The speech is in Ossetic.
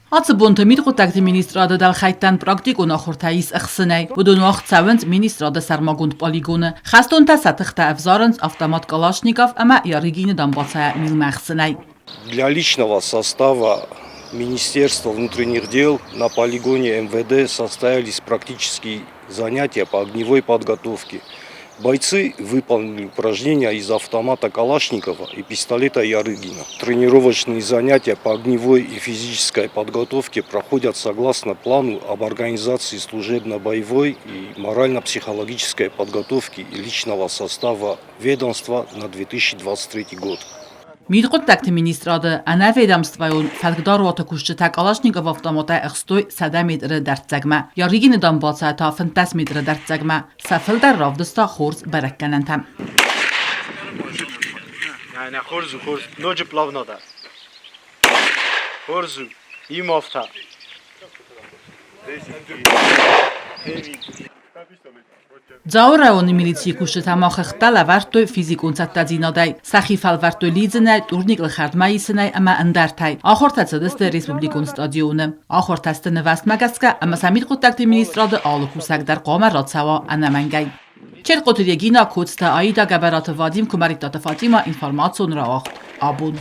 Ацы бонты мидхъуыддӕгты министрады дӕлхӕйттӕн практикон ахуыртӕ ис ӕхсынӕй. Уыдон уагъд цӕуынц министрады сӕрмагонд полигоны. Хӕстонтӕ сӕ тыхтӕ ӕвзарынц автомат Калашников ӕмӕ Ярыгины дамбацайӕ милмӕ ӕхсынӕй. Для личного состава Министерства внутренних дел на полигоне МВД состоялись практические занятия по огневой подготовке. Бойцы выполнили упражнения из автомата Калашникова и пистолета Ярыгина. Тренировочные занятия по огневой и физической подготовке проходят согласно плану об организации служебно-боевой и морально-психологической подготовки личного состава ведомства на 2023 год. Мидхъуыддӕгты министрады ӕнӕведомствӕйон фӕткдаруаты кусджытӕ Калашниковы автоматӕй ӕхстой 100 метры дӕрддзӕгмӕ, Ярыгины дамбаца та 15 метры дӕрддзӕгмӕ. Сӕ фылдӕр равдыста хорз бӕрӕггӕнӕнтӕ. Нӕ, хорз у, хорз. Ноджы плавнодӕр. Хорз у. Имовта. Дзауы районы милицийы кусджытӕ ма хыгъдтӕ лӕвӕрдтой физикон цӕттӕдзинадӕй, сӕхи фӕлвӕрдтой лидзынӕй, турникыл хӕрдмӕ исынӕй ӕмӕ ӕндӕртӕй. Ахуыртӕ цыдысты республикон стадионы. Ахуыртӕ сты нывӕзтмӕ гӕсгӕ ӕмӕ сӕ мидхъуыддӕгты министрады алы кусӕг дӕр хъуамӕ рацӕуа ӕнӕмӕнгӕй. Черкъоты Регина, Коцты Аида, Гӕбӕраты Вадим, Куымӕридтаты Фатимӕ, информацион рауагъд. Абон.